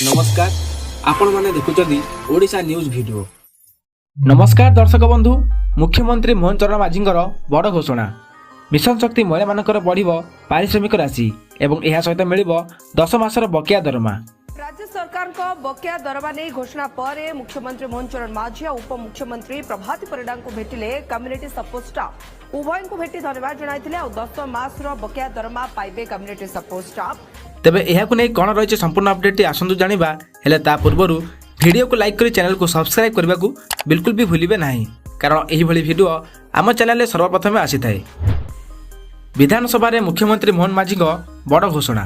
ନମସ୍କାର, ଆପଣମାନେ ଦେଖୁଛନ୍ତି ଓଡ଼ିଶା ନ୍ୟୁଜ୍ ଭିଡ଼ିଓ। ନମସ୍କାର ଦର୍ଶକ ବନ୍ଧୁ। ମୁଖ୍ୟମନ୍ତ୍ରୀ ମୋହନ ଚରଣ ମାଝୀଙ୍କର ବଡ଼ ଘୋଷଣା। ମିଶନ ଶକ୍ତି ମହିଳାମାନଙ୍କର ବଢ଼ିବ ପାରିଶ୍ରମିକ ରାଶି ଏବଂ ଏହା ସହିତ ମିଳିବ 10 ମାସର ବକେୟା ଦରମା। ରାଜ୍ୟ ସରକାରଙ୍କ ବକେୟା ଦରମା ନେଇ ଘୋଷଣା ପରେ ମୁଖ୍ୟମନ୍ତ୍ରୀ ମୋହନ ଚରଣ ମାଝୀ ଆଉ ଉପମୁଖ୍ୟମନ୍ତ୍ରୀ ପ୍ରଭାତୀ ପରିଡ଼ାଙ୍କୁ ଭେଟିଲେ କମ୍ୟୁନିଟି ସପୋର୍ଟ ଷ୍ଟାଫ୍। ଉଭୟଙ୍କୁ ଭେଟି ଧନ୍ୟବାଦ ଜଣାଇଥିଲେ ଆଉ 10 ମାସର ବକେୟା ଦରମା ପାଇବେ କମ୍ୟୁନିଟି ସପୋର୍ଟ ଷ୍ଟାଫ୍। ତେବେ ଏହାକୁ ନେଇ କ'ଣ ରହିଛି ସମ୍ପୂର୍ଣ୍ଣ ଅପଡେଟ୍ଟି, ଆସନ୍ତୁ ଜାଣିବା। ହେଲେ ତା ପୂର୍ବରୁ ଭିଡ଼ିଓକୁ ଲାଇକ୍ କରି ଚ୍ୟାନେଲକୁ ସବସ୍କ୍ରାଇବ୍ କରିବାକୁ ବିଲକୁଲ ବି ଭୁଲିବେ ନାହିଁ, କାରଣ ଏହିଭଳି ଭିଡ଼ିଓ ଆମ ଚ୍ୟାନେଲରେ ସର୍ବପ୍ରଥମେ ଆସିଥାଏ। ବିଧାନସଭାରେ ମୁଖ୍ୟମନ୍ତ୍ରୀ ମୋହନ ମାଝୀଙ୍କ ବଡ଼ ଘୋଷଣା।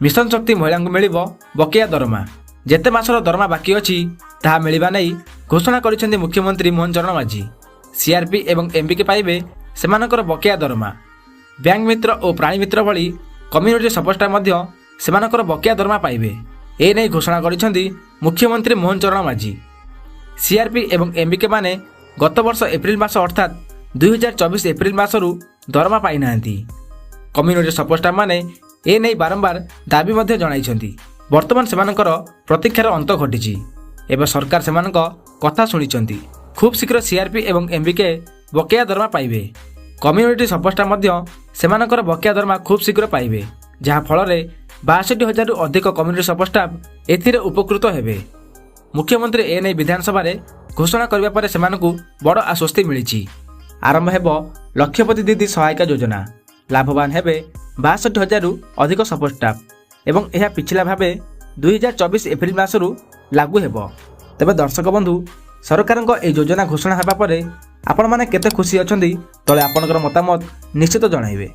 ମିଶନ ଶକ୍ତି ମହିଳାଙ୍କୁ ମିଳିବ ବକେୟା ଦରମା। ଯେତେ ମାସର ଦରମା ବାକି ଅଛି, ତାହା ମିଳିବା ନେଇ ଘୋଷଣା କରିଛନ୍ତି ମୁଖ୍ୟମନ୍ତ୍ରୀ ମୋହନ ଚରଣ ମାଝୀ। ସିଆର୍ପି ଏବଂ ଏମ୍ବିକେ ପାଇବେ ସେମାନଙ୍କର ବକେୟା ଦରମା। ବ୍ୟାଙ୍କ ମିତ୍ର ଓ ପ୍ରାଣୀ ମିତ୍ର ଭଳି କମ୍ୟୁନିଟି ସପୋର୍ଟ ଷ୍ଟାଫ୍ ମଧ୍ୟ ସେମାନଙ୍କର ବକେୟା ଦରମା ପାଇବେ। ଏ ନେଇ ଘୋଷଣା କରିଛନ୍ତି ମୁଖ୍ୟମନ୍ତ୍ରୀ ମୋହନ ଚରଣ ମାଝୀ। ସିଆର୍ପି ଏବଂ ଏମ୍ବିକେ ମାନେ ଗତ ବର୍ଷ ଏପ୍ରିଲ ମାସ, ଅର୍ଥାତ୍ 2024 ଏପ୍ରିଲ ମାସରୁ ଦରମା ପାଇନାହାନ୍ତି। କମ୍ୟୁନିଟି ସପୋର୍ଟ ଷ୍ଟାଫ୍ ମାନେ ଏ ନେଇ ବାରମ୍ବାର ଦାବି ମଧ୍ୟ ଜଣାଇଛନ୍ତି। ବର୍ତ୍ତମାନ ସେମାନଙ୍କର ପ୍ରତୀକ୍ଷାର ଅନ୍ତ ଘଟିଛି। ଏବେ ସରକାର ସେମାନଙ୍କ କଥା ଶୁଣିଛନ୍ତି। ଖୁବ୍ ଶୀଘ୍ର ସିଆର୍ପି ଏବଂ ଏମ୍ବିକେ ବକେୟା ଦରମା ପାଇବେ। କମ୍ୟୁନିଟି ସପୋର୍ଟ ଷ୍ଟାଫ୍ ମଧ୍ୟ ସେମାନଙ୍କର ବକେୟା ଦରମା ଖୁବ୍ ଶୀଘ୍ର ପାଇବେ, ଯାହାଫଳରେ 62 ହଜାରରୁ ଅଧିକ କମ୍ୟୁନିଟି ସପୋର୍ଟ ଷ୍ଟାଫ୍ ଏଥିରେ ଉପକୃତ ହେବେ। ମୁଖ୍ୟମନ୍ତ୍ରୀ ଏ ନେଇ ବିଧାନସଭାରେ ଘୋଷଣା କରିବା ପରେ ସେମାନଙ୍କୁ ବଡ଼ ଆଶ୍ୱସ୍ତି ମିଳିଛି। ଆରମ୍ଭ ହେବ ଲକ୍ଷପତି ଦିଦି ସହାୟିକା ଯୋଜନା। ଲାଭବାନ ହେବେ 62 ହଜାରରୁ ଅଧିକ ସପୋର୍ଟ ଷ୍ଟାଫ୍ ଏବଂ ଏହା ପିଛିଲା ଭାବେ 2024 ଏପ୍ରିଲ ମାସରୁ ଲାଗୁ ହେବ। ତେବେ ଦର୍ଶକ ବନ୍ଧୁ, ସରକାରଙ୍କ ଏହି ଯୋଜନା ଘୋଷଣା ହେବା ପରେ ଆପଣମାନେ କେତେ ଖୁସି ଅଛନ୍ତି, ତଳେ ଆପଣଙ୍କର ମତାମତ ନିଶ୍ଚିତ ଜଣାଇବେ।